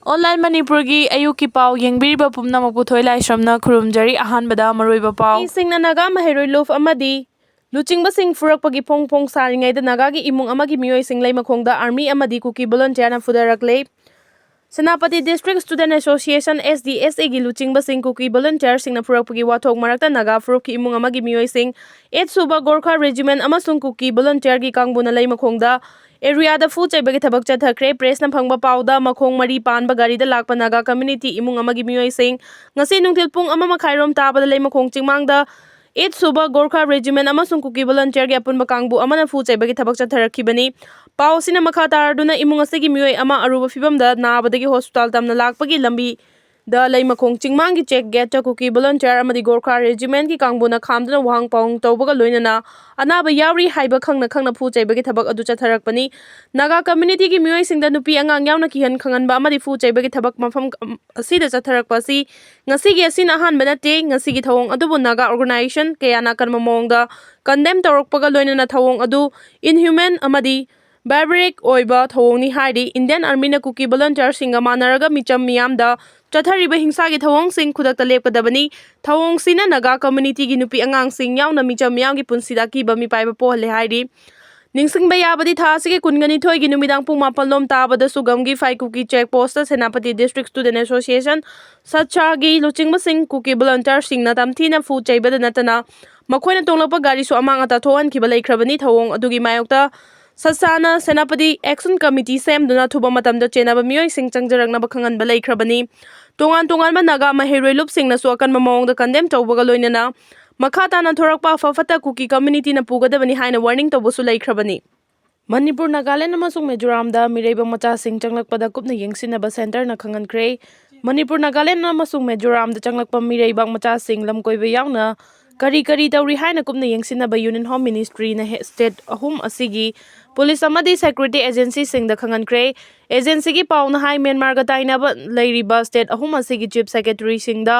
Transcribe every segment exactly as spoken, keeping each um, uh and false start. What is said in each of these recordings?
Online ꯃꯅꯤꯄꯨꯔꯒꯤ ꯑꯌꯨꯛꯀꯤ ꯄꯥꯎ ꯌꯦꯡꯕꯤꯔꯤꯕ ꯄꯨꯝꯅꯃꯛꯄꯨ ꯊꯣꯏ ꯂꯥꯏꯁ꯭ꯔꯝꯅ ꯈꯨꯔꯨꯝꯖꯔꯤ꯫ ꯑꯍꯥꯟꯕꯗ ꯃꯔꯨꯑꯣꯏꯕ ꯄꯥꯎ꯫ ꯃꯤꯁꯤꯡꯅ ꯅꯥꯒꯥ ꯃꯍꯩꯔꯣꯏ ꯂꯨꯞ ꯑꯃꯗꯤ ꯂꯨꯆꯤꯡꯕꯁꯤꯡ ꯐꯨꯔꯛꯄꯒꯤ ꯐꯣꯡ ꯐꯣꯡ ꯁꯥꯔꯤꯉꯩꯗ ꯅꯥꯒꯥꯒꯤ ꯏꯃꯨꯡ ꯑꯃꯒꯤ ꯃꯤꯑꯣꯏꯁꯤꯡ ꯂꯩꯃꯈꯣꯡꯗ ꯑꯥꯔꯃꯤ ꯑꯃꯗꯤ ꯀꯨꯀꯤ ꯚꯣꯂꯨꯟꯇꯤꯌꯔꯅ ꯐꯨꯗꯔꯛꯂꯦ꯫ Senapati district student association, S D S ꯑꯦꯒꯤ ꯂꯨꯆꯤꯡꯕꯁꯤꯡ ꯀꯨꯀꯤ ꯚꯣꯂꯨꯟꯇꯤꯌꯔꯁꯤꯡꯅ ꯐꯨꯔꯛꯄꯒꯤ ꯋꯥꯊꯣꯛ ꯃꯔꯛꯇ ꯅꯥꯒꯥ ꯐꯨꯔꯨꯞꯀꯤ ꯏꯃꯨꯡ ꯑꯃꯒꯤ ꯃꯤꯑꯣꯏꯁꯤꯡ ꯑꯩꯠ ꯁꯨꯕ ꯒꯣꯔꯈꯥ ꯔꯦꯖꯤꯃꯦꯟꯠ ꯑꯃꯁꯨꯡ ꯀꯨꯀꯤ ꯚꯣꯂꯨꯟꯇꯤꯌꯔꯒꯤ ꯀꯥꯡꯕꯨꯅ ꯂꯩꯃꯈꯣꯡꯗ ꯑꯦꯔꯤꯌꯥꯗ ꯐꯨ ꯆꯩꯕꯒꯤ ꯊꯕꯛ ꯆꯠꯊꯈ꯭ꯔꯦ꯫ ꯄ꯭ꯔꯦꯁꯅ ꯐꯪꯕ ꯄꯥꯎꯗ, ꯃꯈꯣꯡ ꯃꯔꯤ ꯄꯥꯟꯕ ꯒꯥꯔꯤꯗ ꯂꯥꯛꯄ ꯅꯥꯒꯥ ꯀꯝꯃ꯭ꯌꯨꯅꯤꯇꯤ ꯏꯃꯨꯡ ꯑꯃꯒꯤ ꯃꯤꯑꯣꯏꯁꯤꯡ ꯉꯁꯤ ꯅꯨꯡꯊꯤꯜ ꯄꯨꯡ ꯑꯃ ꯃꯈꯥꯏꯔꯣꯝ ꯇꯥꯕꯗ ꯂꯩꯃꯈꯣꯡ ꯆꯤꯡꯃꯥꯡꯗ ꯑꯩꯠ ꯁꯨꯕ ꯒꯣꯔꯈꯥ ꯔꯦꯖꯤꯃꯦꯟꯠ ꯑꯃꯁꯨꯡ ꯀꯨꯀꯤ ꯚꯣꯂꯨꯟꯇꯤꯌꯔꯒꯤ ꯑꯄꯨꯟꯕ ꯀꯥꯡꯕꯨ ꯑꯃꯅ ꯐꯨ ꯆꯩꯕꯒꯤ ꯊꯕꯛ ꯆꯠꯊꯔꯛꯈꯤꯕꯅꯤ꯫ ꯄꯥꯎ ꯑꯁꯤꯅ ꯃꯈꯥ ꯇꯥꯔꯗꯨꯅ ꯏꯃꯨꯡ ꯑꯁꯤꯒꯤ ꯃꯤꯑꯣꯏ ꯑꯃ ꯑꯔꯨꯕ ꯐꯤꯚꯝꯗ ꯅꯥꯕꯗꯒꯤ ꯍꯣꯁꯄꯤꯇꯥꯜ ꯇꯝꯅ ꯂꯥꯛꯄꯒꯤ ꯂꯝꯕꯤꯗ ꯂꯩꯃꯈꯣꯡ ꯆꯤꯡꯃꯥꯡꯒꯤ ꯆꯦꯛ ꯒꯦꯠꯇ ꯀꯨꯀꯤ ꯚꯣꯂꯨꯟꯇꯤꯌꯔ ꯑꯃꯗꯤ ꯒꯣꯔꯈꯥ ꯔꯦꯖꯤꯃꯦꯟꯠꯀꯤ ꯀꯥꯡꯕꯨꯅ ꯈꯥꯝꯗꯨꯅ ꯋꯥꯍꯪ ꯄꯥꯎꯍꯪ ꯇꯧꯕꯒ ꯂꯣꯏꯅꯅ ꯑꯅꯥꯕ ꯌꯥꯎꯔꯤ ꯍꯥꯏꯕ ꯈꯪꯅ ꯈꯪꯅ ꯐꯨ ꯆꯩꯕꯒꯤ ꯊꯕꯛ ꯑꯗꯨ ꯆꯠꯊꯔꯛꯄꯅꯤ꯫ ꯅꯥꯒꯥ ꯀꯝꯃ꯭ꯌꯨꯅꯤꯇꯤꯒꯤ ꯃꯤꯑꯣꯏꯁꯤꯡꯗ ꯅꯨꯄꯤ ꯑꯉꯥꯡ ꯌꯥꯎꯅ ꯀꯤꯍꯟ ꯈꯪꯍꯟꯕ ꯑꯃꯗꯤ ꯐꯨ ꯆꯩꯕꯒꯤ ꯊꯕꯛ ꯃꯐꯝ ꯑꯁꯤꯗ ꯆꯠꯊꯔꯛꯄ ꯑꯁꯤ ꯉꯁꯤꯒꯤ ꯑꯁꯤꯅ ꯑꯍꯥꯟꯕ ꯅꯠꯇꯦ꯫ ꯉꯁꯤꯒꯤ ꯊꯧꯑꯣꯡ ꯑꯗꯨꯕꯨ ꯅꯥꯒꯥ ꯑꯣꯔꯒꯅꯥꯏꯖꯦꯁꯟ ꯀꯌꯥꯅ ꯑꯀꯟꯕ ꯃꯑꯣꯡꯗ ꯀꯟꯗꯦꯝ ꯇꯧꯔꯛꯄꯒ ꯂꯣꯏꯅꯅ ꯊꯧꯑꯣꯡ ꯑꯗꯨ ꯏꯟꯍ꯭ꯌꯨꯃꯦꯟ ꯑꯃꯗꯤ ꯕꯥꯔꯕꯔꯤꯛ ꯑꯣꯏꯕ ꯊꯧꯑꯣꯡꯅꯤ ꯍꯥꯏꯔꯤ꯫ ꯏꯟꯗꯤꯌꯟ ꯑꯥꯔꯃꯤꯅ ꯀꯨꯀꯤ ꯚꯣꯂꯨꯟꯇꯤꯌꯔꯁꯤꯡꯒ ꯃꯥꯟꯅꯔꯒ ꯃꯤꯆꯝ ꯃꯤꯌꯥꯝꯗ ꯆꯠꯊꯔꯤꯕ ꯍꯤꯡꯁꯥꯒꯤ ꯊꯧꯑꯣꯡꯁꯤꯡ ꯈꯨꯗꯛꯇ ꯂꯦꯞꯀꯗꯕꯅꯤ꯫ ꯊꯧꯑꯣꯡꯁꯤꯅ ꯅꯥꯒꯥ ꯀꯝꯃ꯭ꯌꯨꯅꯤꯇꯤꯒꯤ ꯅꯨꯄꯤ ꯑꯉꯥꯡꯁꯤꯡ ꯌꯥꯎꯅ ꯃꯤꯆꯝ ꯃꯤꯌꯥꯝꯒꯤ ꯄꯨꯟꯁꯤꯗ ꯑꯀꯤꯕ ꯃꯤꯄꯥꯏꯕ ꯄꯣꯛꯍꯜꯂꯦ ꯍꯥꯏꯔꯤ꯫ ꯅꯤꯡꯁꯤꯡꯕ ꯌꯥꯕꯗꯤ ꯊꯥ ꯑꯁꯤꯒꯤ ꯀꯨꯟꯒ ꯅꯤꯊꯣꯏꯒꯤ ꯅꯨꯃꯤꯗꯥꯡ ꯄꯨꯡ ꯃꯥꯄꯜ ꯂꯣꯝ ꯇꯥꯕꯗꯁꯨ ꯒꯝꯒꯤ ꯐꯥꯏ Kuki check post Senapati district student association, ꯁꯠꯁꯥꯒꯤ ꯂꯨꯆꯤꯡꯕꯁꯤꯡ ꯀꯨꯀꯤ ꯚꯣꯂꯨꯟꯇꯤꯌꯔꯁꯤꯡꯅ ꯇꯝꯊꯤꯅ ꯐꯨ ꯆꯩꯕꯗ ꯅꯠꯇꯅ ꯃꯈꯣꯏꯅ ꯇꯣꯡꯂꯛꯄ ꯒꯥꯔꯤꯁꯨ ꯑꯃꯥꯡ ꯑꯇꯥ ꯊꯣꯛꯍꯟꯈꯤꯕ ꯂꯩꯈ꯭ꯔꯕꯅꯤ꯫ ꯊꯧꯑꯣꯡ ꯑꯗꯨꯒꯤ ꯃꯥꯌꯣꯛꯇ ꯁꯠꯁꯥꯅ ꯁꯦꯅꯥꯄꯇꯤ ꯑꯦꯛꯁꯟ ꯀꯃꯤꯇꯤ ꯁꯦꯝꯗꯨꯅ ꯑꯊꯨꯕ ꯃꯇꯝꯗ ꯆꯦꯟꯅꯕ ꯃꯤꯑꯣꯏꯁꯤꯡ ꯆꯪꯖꯔꯛꯅꯕ ꯈꯪꯍꯟꯕ ꯂꯩꯈ꯭ꯔꯕꯅꯤ꯫ ꯇꯣꯉꯥꯟ ꯇꯣꯉꯥꯟꯕ ꯅꯥꯒꯥ ꯃꯍꯩꯔꯣꯏ ꯂꯨꯞꯁꯤꯡꯅꯁꯨ ꯑꯀꯟꯕ ꯃꯑꯣꯡꯗ ꯀꯟꯗꯦꯝ ꯇꯧꯕꯒ ꯂꯣꯏꯅꯅ ꯃꯈꯥ ꯇꯥꯅ ꯊꯣꯔꯛꯄ ꯑꯐ ꯐꯠꯇ ꯀꯨꯀꯤ ꯀꯝꯃ꯭ꯌꯨꯅꯤꯇꯤꯅ ꯄꯨꯒꯗꯕꯅꯤ ꯍꯥꯏꯅ ꯋꯥꯔꯅꯤꯡ ꯇꯧꯕꯁꯨ ꯂꯩꯈ꯭ꯔꯕꯅꯤ꯫ ꯃꯅꯤꯄꯨꯔ, ꯅꯥꯒꯥꯂꯦꯟ ꯑꯃꯁꯨꯡ ꯃꯤꯖꯣꯔꯥꯝꯗ ꯃꯤꯔꯩꯕꯥꯛ ꯃꯆꯥꯁꯤꯡ ꯆꯪꯂꯛꯄꯗ ꯀꯨꯞꯅ ꯌꯦꯡꯁꯤꯟꯅꯕ ꯁꯦꯟꯇꯔꯅ ꯈꯪꯍꯟꯈ꯭ꯔꯦ꯫ ꯃꯅꯤꯄꯨꯔ, ꯅꯥꯒꯥꯂꯦꯟ ꯑꯃꯁꯨꯡ ꯃꯤꯖꯣꯔꯥꯝꯗ ꯆꯪꯂꯛꯄ ꯃꯤꯔꯩꯕꯥꯛ ꯃꯆꯥꯁꯤꯡ ꯂꯝꯀꯣꯏꯕ ꯌꯥꯎꯅ ꯀꯔꯤ ꯀꯔꯤ ꯇꯧꯔꯤ ꯍꯥꯏꯅ ꯀꯨꯞꯅ ꯌꯦꯡꯁꯤꯟꯅꯕ ꯌꯨꯅꯤꯌꯟ ꯍꯣꯝ ꯃꯤꯅꯤꯁꯇ꯭ꯔꯤꯅ ꯍꯦ-, ꯁ꯭ꯇꯦꯠ ꯑꯍꯨꯝ ꯑꯁꯤꯒꯤ ꯄꯨꯂꯤꯁ ꯑꯃꯗꯤ ꯁꯦꯀ꯭ꯌꯨꯔꯤꯇꯤ ꯑꯦꯖꯦꯟꯁꯤꯁꯤꯡꯗ ꯈꯪꯍꯟꯈ꯭ꯔꯦ꯫ ꯑꯦꯖꯦꯟꯁꯤꯒꯤ ꯄꯥꯎꯅ ꯍꯥꯏ, ꯃ꯭ꯌꯥꯟꯃꯥꯔꯒ ꯇꯥꯏꯅꯕ ꯂꯩꯔꯤꯕ ꯁ꯭ꯇꯦꯠ ꯑꯍꯨꯝ ꯑꯁꯤꯒꯤ ꯆꯤꯐ ꯁꯦꯀ꯭ꯔꯦꯇꯔꯤꯁꯤꯡꯗ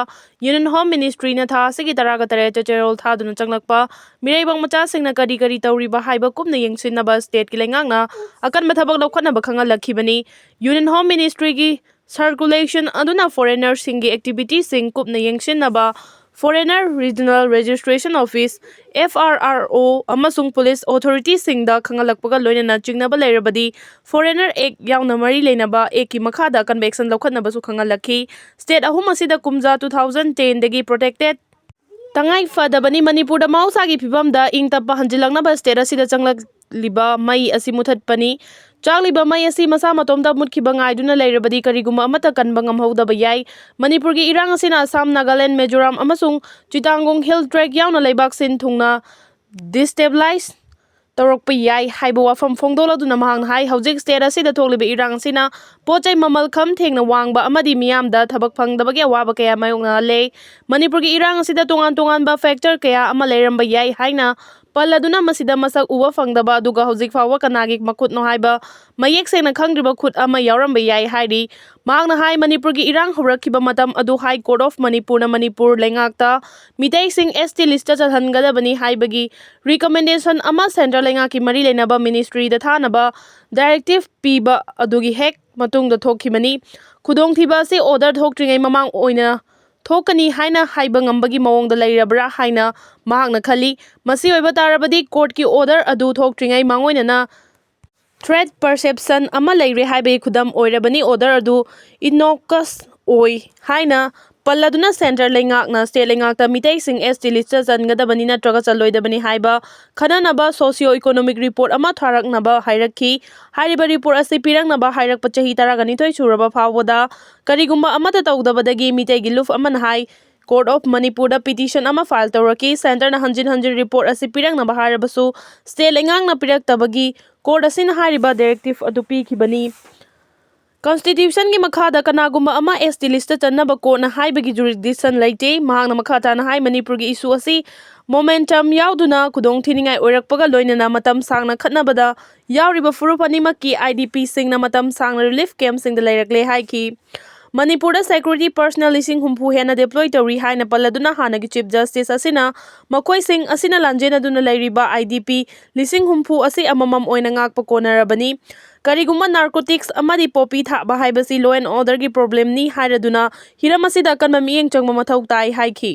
ꯌꯨꯅꯤꯌꯟ ꯍꯣꯝ ꯃꯤꯅꯤꯁꯇ꯭ꯔꯤꯅ ꯊꯥ ꯑꯁꯤꯒꯤ ꯇꯔꯥꯒ ꯇꯔꯦꯠꯇ ꯆꯦꯔꯣꯜ ꯊꯥꯗꯨꯅ ꯆꯪꯂꯛꯄ ꯃꯤꯔꯩꯕꯥꯛ ꯃꯆꯥꯁꯤꯡꯅ ꯀꯔꯤ ꯀꯔꯤ ꯇꯧꯔꯤꯕ ꯍꯥꯏꯕ ꯀꯨꯞꯅ ꯌꯦꯡꯁꯤꯟꯅꯕ ꯁ꯭ꯇꯦꯠꯀꯤ ꯂꯩꯉꯥꯛꯅ ꯑꯀꯟꯕ ꯊꯕꯛ ꯂꯧꯈꯠꯅꯕ ꯈꯪꯍꯜꯂꯛꯈꯤꯕꯅꯤ꯫ ꯌꯨꯅꯤꯌꯟ ꯍꯣꯝ ꯃꯤꯅꯤꯁꯇ꯭ꯔꯤꯒꯤ Circulation ꯑꯗꯨꯅ foreignerꯁꯤꯡꯒꯤ activityꯁꯤꯡ ꯀꯨꯞꯅ ꯌꯦꯡꯁꯤꯟꯅꯕ Foreigner Regional Registration Office, F R R O, ꯑꯃꯁꯨꯡ police authorityꯁꯤꯡꯗ ꯈꯪꯍꯜꯂꯛꯄꯒ ꯂꯣꯏꯅꯅ ꯆꯤꯡꯅꯕ ꯂꯩꯔꯕꯗꯤ Foreigner Act ꯌꯥꯎꯅ ꯃꯔꯤ ꯂꯩꯅꯕ actꯀꯤ ꯃꯈꯥꯗ conviction ꯂꯧꯈꯠꯅꯕꯁꯨ ꯈꯪꯍꯜꯂꯛꯈꯤ꯫ State ꯑꯍꯨꯝ ꯑꯁꯤꯗ ꯀꯨꯝꯖꯥ two thousand tenꯗꯒꯤ protected ꯇꯉꯥꯏ ꯐꯗꯕꯅꯤ꯫ ꯃꯅꯤꯄꯨꯔꯗ ꯃꯍꯧꯁꯥꯒꯤ ꯐꯤꯕꯝꯗ ꯏꯪ ꯇꯞꯄ ꯍꯟꯖꯤꯜꯂꯛꯅꯕ state ꯑꯁꯤꯗ ꯆꯪꯂꯛꯂꯤꯕ ꯃꯩ ꯑꯁꯤ ꯃꯨꯊꯠꯄꯅꯤ꯫ ꯆꯥꯛꯂꯤꯕ ꯃꯩ ꯑꯁꯤ ꯃꯁꯥ ꯃꯇꯣꯝꯇ ꯃꯨꯠꯈꯤꯕ ꯉꯥꯏꯗꯨꯅ ꯂꯩꯔꯕꯗꯤ ꯀꯔꯤꯒꯨꯝꯕ ꯑꯃꯠꯇ ꯀꯟꯕ ꯉꯝꯍꯧꯗꯕ ꯌꯥꯏ꯫ ꯃꯅꯤꯄꯨꯔꯒꯤ ꯏꯔꯥꯡ ꯑꯁꯤꯅ ꯑꯁꯥꯝ, ꯅꯥꯒꯥꯂꯦꯟ, ꯃꯤꯖꯣꯔꯥꯝ ꯑꯃꯁꯨꯡ ꯆꯤꯇꯥꯡꯒꯣꯡ hill tract ꯌꯥꯎꯅ ꯂꯩꯕꯥꯛ ꯁꯤꯟ ꯊꯨꯡꯅ destabilize ꯇꯧꯔꯛꯄ ꯌꯥꯏ ꯍꯥꯏꯕ ꯋꯥꯐꯝ ꯐꯣꯡꯗꯣꯛꯂꯗꯨꯅ ꯃꯍꯥꯛꯅ ꯍꯥꯏ, ꯍꯧꯖꯤꯛ state ꯑꯁꯤꯗ ꯊꯣꯛꯂꯤꯕ ꯏꯔꯥꯡ ꯑꯁꯤꯅ ꯄꯣꯠ ꯆꯩ ꯃꯃꯜ ꯈꯝ ꯊꯦꯡꯅ ꯋꯥꯡꯕ ꯑꯃꯗꯤ ꯃꯤꯌꯥꯝꯗ ꯊꯕꯛ ꯐꯪꯗꯕꯒꯤ ꯑꯋꯥꯕ ꯀꯌꯥ ꯃꯥꯌꯣꯛꯅꯍꯜꯂꯦ꯫ ꯃꯅꯤꯄꯨꯔꯒꯤ ꯏꯔꯥꯡ ꯑꯁꯤꯗ ꯇꯣꯉꯥꯟ ꯇꯣꯉꯥꯟꯕ factor ꯀꯌꯥ ꯑꯃ ꯂꯩꯔꯝꯕ ꯌꯥꯏ ꯍꯥꯏꯅ ꯄꯜꯂꯗꯨꯅ ꯃꯁꯤꯗ ꯃꯁꯛ ꯎꯕ ꯐꯪꯗꯕ ꯑꯗꯨꯒ ꯍꯧꯖꯤꯛ ꯐꯥꯎꯕ ꯀꯅꯥꯒꯤ ꯃꯈꯨꯠꯅꯣ ꯍꯥꯏꯕ ꯃꯌꯦꯛ ꯁꯦꯡꯅ ꯈꯪꯗ꯭ꯔꯤꯕ ꯈꯨꯠ ꯑꯃ ꯌꯥꯎꯔꯝꯕ ꯌꯥꯏ ꯍꯥꯏꯔꯤ꯫ ꯃꯍꯥꯛꯅ ꯍꯥꯏ, ꯃꯅꯤꯄꯨꯔꯒꯤ ꯏꯔꯥꯡ ꯍꯧꯔꯛꯈꯤꯕ ꯃꯇꯝ ꯑꯗꯨ High Court of ꯃꯅꯤꯄꯨꯔꯅ ꯃꯅꯤꯄꯨꯔ ꯂꯩꯉꯥꯛꯇ ꯃꯤꯇꯩꯁꯤꯡ S T listꯇ ꯆꯜꯍꯟꯒꯗꯕꯅꯤ ꯍꯥꯏꯕꯒꯤ recommendation ꯑꯃ centre ꯂꯩꯉꯥꯛꯀꯤ ꯃꯔꯤ ꯂꯩꯅꯕ ministryꯗ ꯊꯥꯅꯕ directive ꯄꯤꯕ ꯑꯗꯨꯒꯤ ꯍꯦꯛ ꯃꯇꯨꯡꯗ ꯊꯣꯛꯈꯤꯕꯅꯤ꯫ ꯈꯨꯗꯣꯡꯊꯤꯕ ꯑꯁꯤ order ꯊꯣꯛꯇ꯭ꯔꯤꯉꯩ ꯃꯃꯥꯡ ꯑꯣꯏꯅ ꯊꯣꯛꯀꯅꯤ ꯍꯥꯏꯅ ꯍꯥꯏꯕ ꯉꯝꯕꯒꯤ ꯃꯑꯣꯡꯗ ꯂꯩꯔꯕ꯭ꯔꯥ ꯍꯥꯏꯅ ꯃꯍꯥꯛꯅ ꯈꯜꯂꯤ꯫ ꯃꯁꯤ ꯑꯣꯏꯕ ꯇꯥꯔꯕꯗꯤ courtꯀꯤ order ꯑꯗꯨ ꯊꯣꯛꯇ꯭ꯔꯤꯉꯩ ꯃꯥꯡꯑꯣꯏꯅꯅ threat perception ꯑꯃ ꯂꯩꯔꯦ ꯍꯥꯏꯕꯒꯤ ꯈꯨꯗꯝ ꯑꯣꯏꯔꯕꯅꯤ꯫ Order ꯑꯗꯨ innocuous ꯑꯣꯏ ꯍꯥꯏꯅ ꯄꯜꯂꯗꯨꯅ centre ꯂꯩꯉꯥꯛꯅ state ꯂꯩꯉꯥꯛꯇ ꯃꯤꯇꯩꯁꯤꯡ S T listꯇ ꯆꯟꯒꯗꯕꯅꯤ ꯅꯠꯇ꯭ꯔꯒ ꯆꯜꯂꯣꯏꯗꯕꯅꯤ ꯍꯥꯏꯕ ꯈꯟꯅꯅꯕ socio economic report ꯑꯃ ꯊꯥꯔꯛꯅꯕ ꯍꯥꯏꯔꯛꯈꯤ꯫ ꯍꯥꯏꯔꯤꯕ report ꯑꯁꯤ ꯄꯤꯔꯛꯅꯕ ꯍꯥꯏꯔꯛꯄ ꯆꯍꯤ ꯇꯔꯥꯅꯤꯊꯣꯏ ꯁꯨꯔꯕ ꯐꯥꯎꯕꯗ ꯀꯔꯤꯒꯨꯝꯕ ꯑꯃꯠꯇ ꯇꯧꯗꯕꯗꯒꯤ ꯃꯤꯇꯩꯒꯤ ꯂꯨꯞ ꯑꯃꯅ High Court of ꯃꯅꯤꯄꯨꯔꯗ petition ꯑꯃ file ꯇꯧꯔꯛꯈꯤ꯫ Centreꯅ ꯍꯟꯖꯤꯟ ꯍꯟꯖꯤꯟ report ꯑꯁꯤ ꯄꯤꯔꯛꯅꯕ ꯍꯥꯏꯔꯕꯁꯨ state ꯂꯩꯉꯥꯛꯅ ꯄꯤꯔꯛꯇꯕꯒꯤ court ꯑꯁꯤꯅ ꯍꯥꯏꯔꯤꯕ directive ꯑꯗꯨ ꯄꯤꯈꯤꯕꯅꯤ꯫ Constitutionꯒꯤ ꯃꯈꯥꯗ ꯀꯅꯥꯒꯨꯝꯕ ꯑꯃ S T listꯇ ꯆꯟꯅꯕ courtꯅ ꯍꯥꯏꯕꯒꯤ jurisdiction ꯂꯩꯇꯦ꯫ ꯃꯍꯥꯛꯅ ꯃꯈꯥ ꯇꯥꯅ ꯍꯥꯏ, ꯃꯅꯤꯄꯨꯔꯒꯤ issue ꯑꯁꯤ momentum ꯌꯥꯎꯗꯨꯅ ꯈꯨꯗꯣꯡ ꯊꯤꯅꯤꯡꯉꯥꯏ ꯑꯣꯏꯔꯛꯄꯒ ꯂꯣꯏꯅꯅ ꯃꯇꯝ ꯁꯥꯡꯅ ꯈꯠꯅꯕꯗ ꯌꯥꯎꯔꯤꯕ ꯐꯨꯔꯨꯞ ꯑꯅꯤꯃꯛꯀꯤ I D Pꯁꯤꯡꯅ ꯃꯇꯝ ꯁꯥꯡꯅ relief campꯁꯤꯡꯗ ꯂꯩꯔꯛꯂꯦ ꯍꯥꯏꯈꯤ꯫ ꯃꯅꯤꯄꯨꯔꯗ security personnel ꯂꯤꯁꯤꯡ ꯍꯨꯝꯐꯨ ꯍꯦꯟꯅ deploy ꯇꯧꯔꯤ ꯍꯥꯏꯅ ꯄꯜꯂꯗꯨꯅ ꯍꯥꯟꯅꯒꯤ Chief Justice ꯑꯁꯤꯅ ꯃꯈꯣꯏꯁꯤꯡ ꯑꯁꯤꯅ ꯂꯥꯟꯖꯦꯟꯅꯗꯨꯅ ꯂꯩꯔꯤꯕ I D P ꯂꯤꯁꯤꯡ ꯍꯨꯝꯐꯨ ꯑꯁꯤ ꯑꯃꯃꯝ ꯑꯣꯏꯅ ꯉꯥꯛꯄ ꯀꯣꯟꯅꯔꯕꯅꯤ꯫ ꯀꯔꯤꯒꯨꯝꯕ narcotics ꯑꯃꯗꯤ poppy ꯊꯥꯕ ꯍꯥꯏꯕꯁꯤ law and order ꯒꯤ problem ꯅꯤ ꯍꯥꯏꯔꯗꯨꯅ ꯍꯤꯔꯝ ꯑꯁꯤꯗ ꯑꯀꯟꯕ ꯃꯤꯠꯌꯦꯡ ꯆꯪꯕ ꯃꯊꯧ ꯇꯥꯏ ꯍꯥꯏꯈꯤ꯫